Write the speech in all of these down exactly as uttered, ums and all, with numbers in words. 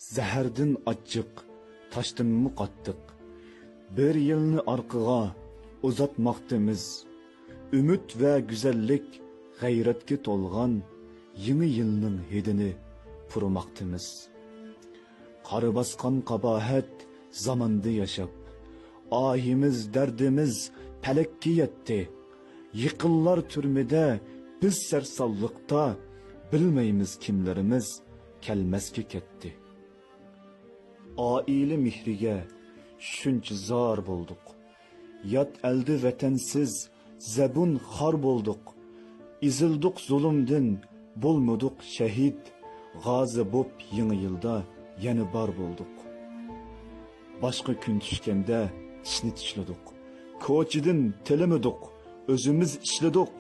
زەھەردىن ئاچچىق، تاشتىنمۇ قاتتىق. بىر يىلنى ئارقىغا ئۇزاتماقتىمىز. ئۈمىد ۋە گۈزەللىك، غەيرەتكە تولغان يېڭى يىلنىڭ ھىدىنى پۇرىماقتىمىز. قارا باسقان قاباھەت زاماندا ياشاپ، ئاھىمىز، دەردىمىز پەلەككە يەتتى. يېقىنلار تۈرمىدە، بىز سەرسانلىقتا، بىلمەيمىز كىملىرىمىز كەلمەسكە كەتتى. ئائىلە مېھرىگە شۇنچە زار بولدۇق. يات ئەلدە ۋەتەنسىز، زەبۇن خار بولدۇق. ئېزىلدۇق زۇلۇمدىن، بولمىدۇق شەھىد. غازى بوپ يېڭى يىلدا يەنە بار بولدۇق. باشقا كۈن چۈشكەندە چىشنى چىشلىدۇق. كوچىدىن تىلىمىدۇق، ئۆزىمىز ئىشلىدۇق.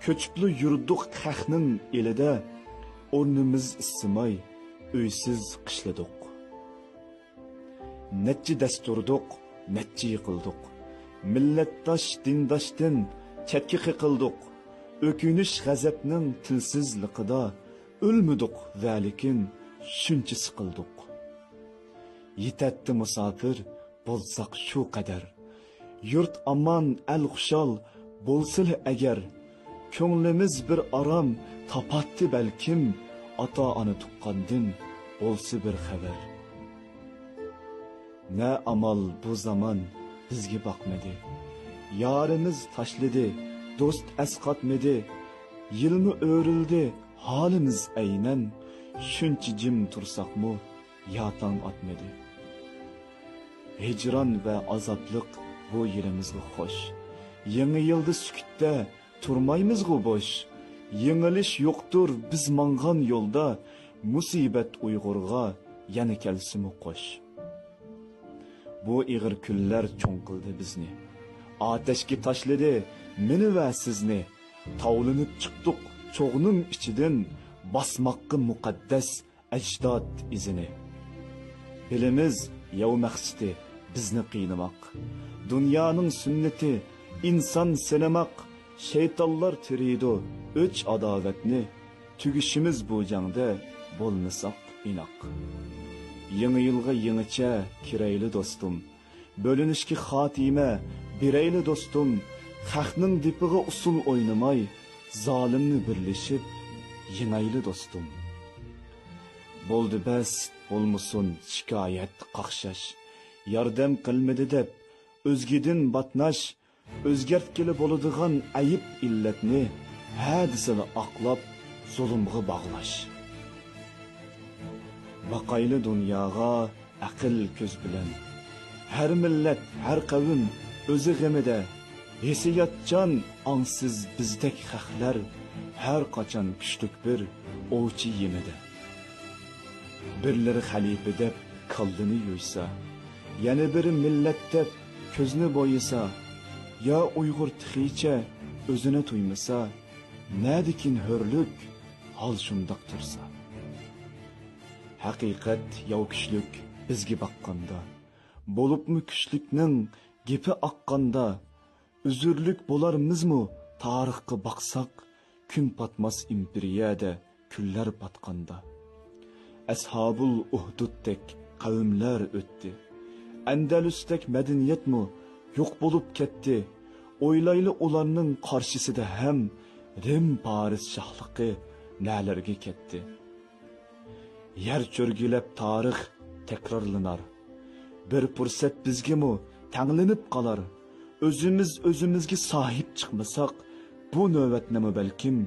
كۆچۈپلا يۈردۇق خەقنىڭ ئېلىدە، ئورنىمىز ئىسسىماي، ئۆيسىز قىشلىدۇق. نەچچە دەس تۇردۇق، نەچچە يىقىلدۇق. مىللەتداش، دىنداشتىن چەتكە قېقىلدۇق. ئۆكۈنۈش، غەزەپنىڭ تىلسىزلىقىدا ئۆلمىدۇق، ۋەلىكىن شۇنچە سىقىلدۇق. يېتەتتى مۇساپىر بولساق شۇ قەدەر. يۇرت ئامان، ئەل خۇشال بولسىلا ئەگەر، كۆڭلىمىز بىر ئارام تاپاتتى بەلكىم، ئاتا-ئانا تۇغقاندىن بولسا بىر خەۋەر. نە ئامال، بۇ زامان بىزگە باقمىدى. يارىمىز تاشلىدى، دوست ئەسقاتمىدى. يىلمۇ ئۆرۈلدى، ھالىمىز ئەينەن. شۇنچە جىم تۇرساقمۇ، يا تاڭ ئاتمىدى. ھىجران ۋە ئازابلىق بۇ يىلىمىزغا خوش. يېڭى يىلدا سۈكۈتتە تۇرمايمىزغۇ بوش. يېڭىلىش يوقتۇر بىز ماڭغان يولدا، مۇسىبەت ئۇيغۇرغا يەنە كەلسىمۇ قوش. بۇ ئېغىر كۈنلەر چوڭ قىلدى بىزنى، ئاتەشكە تاشلىدى مېنى ۋە سىزنى. تاۋلىنىپ چىقتۇق چوغنىڭ ئىچىدىن، باسماققا مۇقەددەس ئەجداد ئىزىنى. بىلىمىز ياۋ مەقسىتى بىزنى قىينىماق، دۇنيانىڭ سۈننىتى ئىنسان سىنىماق. شەيتانلار تېرىيدۇ ئۆچ ئاداۋەتنى، تۈگىشىمىز بۇ جەڭدە بولمىساق ئىناق. يېڭى يىلغا يېڭىچە كىرەيلى دوستۇم، بۆلۈنۈشكە خاتىمە بېرەيلى دوستۇم. خەقنىڭ دېپىغا ئۇسسۇل ئوينىماي، زالىمنى بىرلىشىپ يېڭەيلى دوستۇم. بولدى بەس، بولمىسۇن شىكايەت، قاقشاش. ياردەم قىلمىدى دەپ ئۆزگىدىن باتناش، ئۆزگەرتكىلى بولىدىغان ئەيىب ئىللەتنى ھە دېسىلا ئاقلاپ، زۇلۇمغا باغلاش. باقايلى دۇنياغا ئەقىل كۆز بىلەن. ھەر مىللەت، ھەر قەۋم ئۆزى غېمىدە. ھېسسىياتچان، ئاڭسىز بىزدەك خەقلەر، ھەر قاچان كۈچلۈك بىر ئوۋچى يېمىدە. بىرلىرى خەلىپە دەپ كاللىنى يۇيسا، يەنە بىرى مىللەت دەپ كۆزنى بويىسا، يا ئۇيغۇر تېخىچە ئۆزىنى تۇيمىسا، نەدىكىن ھۆرلۈك، ھال شۇنداق تۇرسا؟ ھەقىقەت ياۋ كۈچلۈك بىزگە باققاندا، بولۇپمۇ كۈچلۈكنىڭ گېپى ئاققاندا، ئۈزۈرلۈك بولارمىزمۇ تارىخقا باقساق، كۈن پاتماس ئىمپېرىيەدە كۈنلەر پاتقاندا؟ ئەسھابۇل ئۇھدۇدتەك قەۋملەر ئۆتتى. ئەندەلۇستەك مەدەنىيەتمۇ يوق بولۇپ كەتتى. ئويلايلى ئۇلارنىڭ قارشىسىدا ھەم رىم پارس شاھلىقى نەلەرگە كەتتى؟ يەر چۆرگىلەپ تارىخ تەكرارلىنار. بىر پۇرسەت بىزگىمۇ تەڭلىنىپ قالار. ئۆزىمىز ئۆزىمىزگە ساھىب چىقمىساق، بۇ نۆۋەتنىمۇ بەلكىم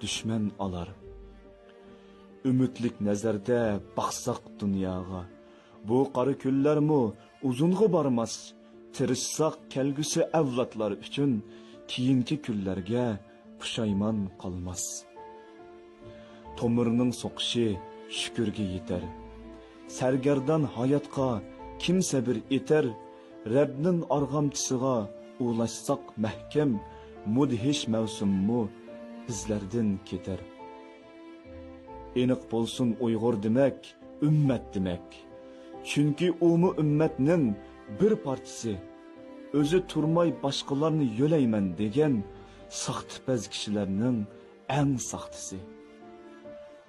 دۈشمەن ئالار. ئۈمىدلىك نەزەردە باقساق دۇنياغا، بۇ قارا كۈنلەرمۇ ئۇزۇنغا بارماس. تىرىشساق كەلگۈسى ئەۋلادلار ئۈچۈن، كېيىنكى كۈنلەرگە پۇشايمان قالماس. تومۇرنىڭ سوقۇشى شۈكۈرگە يېتەر. سەرگەردان ھاياتقا كىم سەبرى يېتەر؟ رەبنىڭ ئارغامچىسىغا ئۇلاشساق مەھكەم، مۇدھىش مەۋسۇممۇ بىزلەردىن كېتەر. ئېنىق بولسۇن ئۇيغۇر دېمەك، ئۈممەت دېمەك. چۈنكى ئۇمۇ ئۈممەتنىڭ بىر پارچىسى. ئۆزى تۇرماي باشقىلارنى يۆلەيمەن دېگەن ساختىپەز كىشىلەرنىڭ ئەڭ ساختىسى.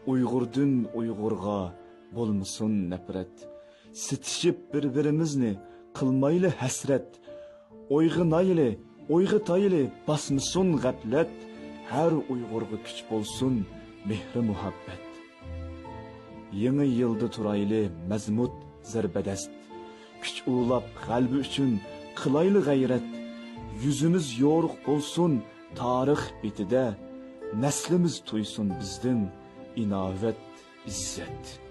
ئۇيغۇردىن ئۇيغۇرغا بولمىسۇن نەپرەت. سېتىشىپ بىر-بىرىمىزنى قىلمايلى ھەسرەت. ئويغىنايلى، ئويغىتايلى، باسمىسۇن غەپلەت. ھەر ئۇيغۇرغا كۈچ بولسۇن مېھرى-مۇھەببەت. يېڭى يىلدا تۇرايلى مەزمۇت، زەربەدەست. كۈچ ئۇلاپ غەلىبە ئۈچۈن قىلايلى غەيرەت. يۈزىمىز يورۇق بولسۇن تارىخ بېتىدە. نەسلىمىز تۇيسۇن بىزدىن ئىناۋەت، ئىززەت.